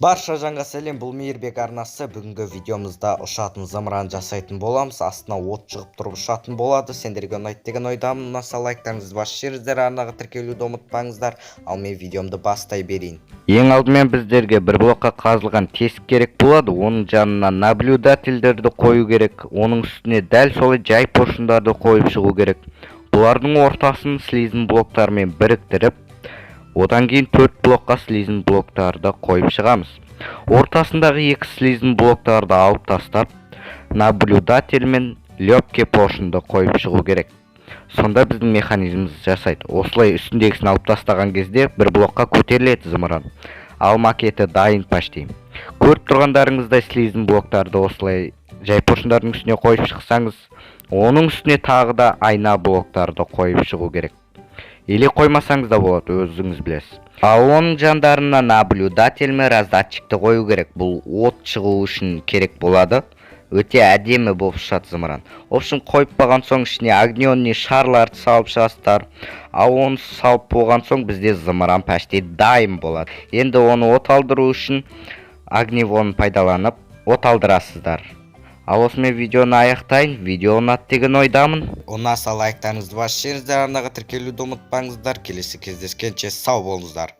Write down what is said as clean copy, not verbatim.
Барша жанға сәлем, бұл Мейірбек арнасы. Бүгінгі видеомызда ұшатын зымыран жасайтын боламыз. Астына от шығып тұрып ұшатын болады. Сендерге ұнайды деген ойдамын. Ұнаса, лайктарыңызды басып жіберіңіздер, арнаға тіркелуді ұмытпаңыздар. Ал мен видеомды бастай берейін. Ең алдымен біздерге бір блокқа қазылған тесік керек болады. Оның жанына наблюдательдерді қою керек. Оның үстіне дәл солай жай поршындарды қойып шығу керек. Бұлардың ортасын слизин блоктармен біріктіріп, одан кейін төрт блокқа слизин блоктарды қойып шығамыз. Ортасындағы екі слизин блоктарды алып тастап, наблюдатель мен легкий поршынды қойып шығу керек. Сонда біздің механизміміз жасайды. Осылай үстіндегісін алып тастаған кезде бір блокқа көтеріледі зымыран. Ал макеті дайын почти. Көріп тұрғандарыңыздай, слизин блоктарды осылай жай поршындардың үстіне қойып шықсаңыз, оның үстіне тағы да айна блоктарды қойып шығу керек. Или қоймасаңыз да болады, өзіңіз білесіз. Ал оның жандарына наблюдатель мен раздатчикті қою керек. Бұл от шығу үшін керек болады. Өте әдемі болып шығады зымыран. В общем, қойып болған соң, ішіне огненный шарларды салып шығасыздар. Ал оны салып болған соң, бізде зымыран почти дайын болады. Енді оны от алдыру үшін огневойын пайдаланып от алдырасыздар. Ал осымен видеоны аяқтайын. Видео ұнады деген ойдамын. Ұнаса, лайктарыңызды басып жіберіңіздер, арнаға тіркелуді ұмытпаңыздар. Келесі кездескенше сау болыңыздар.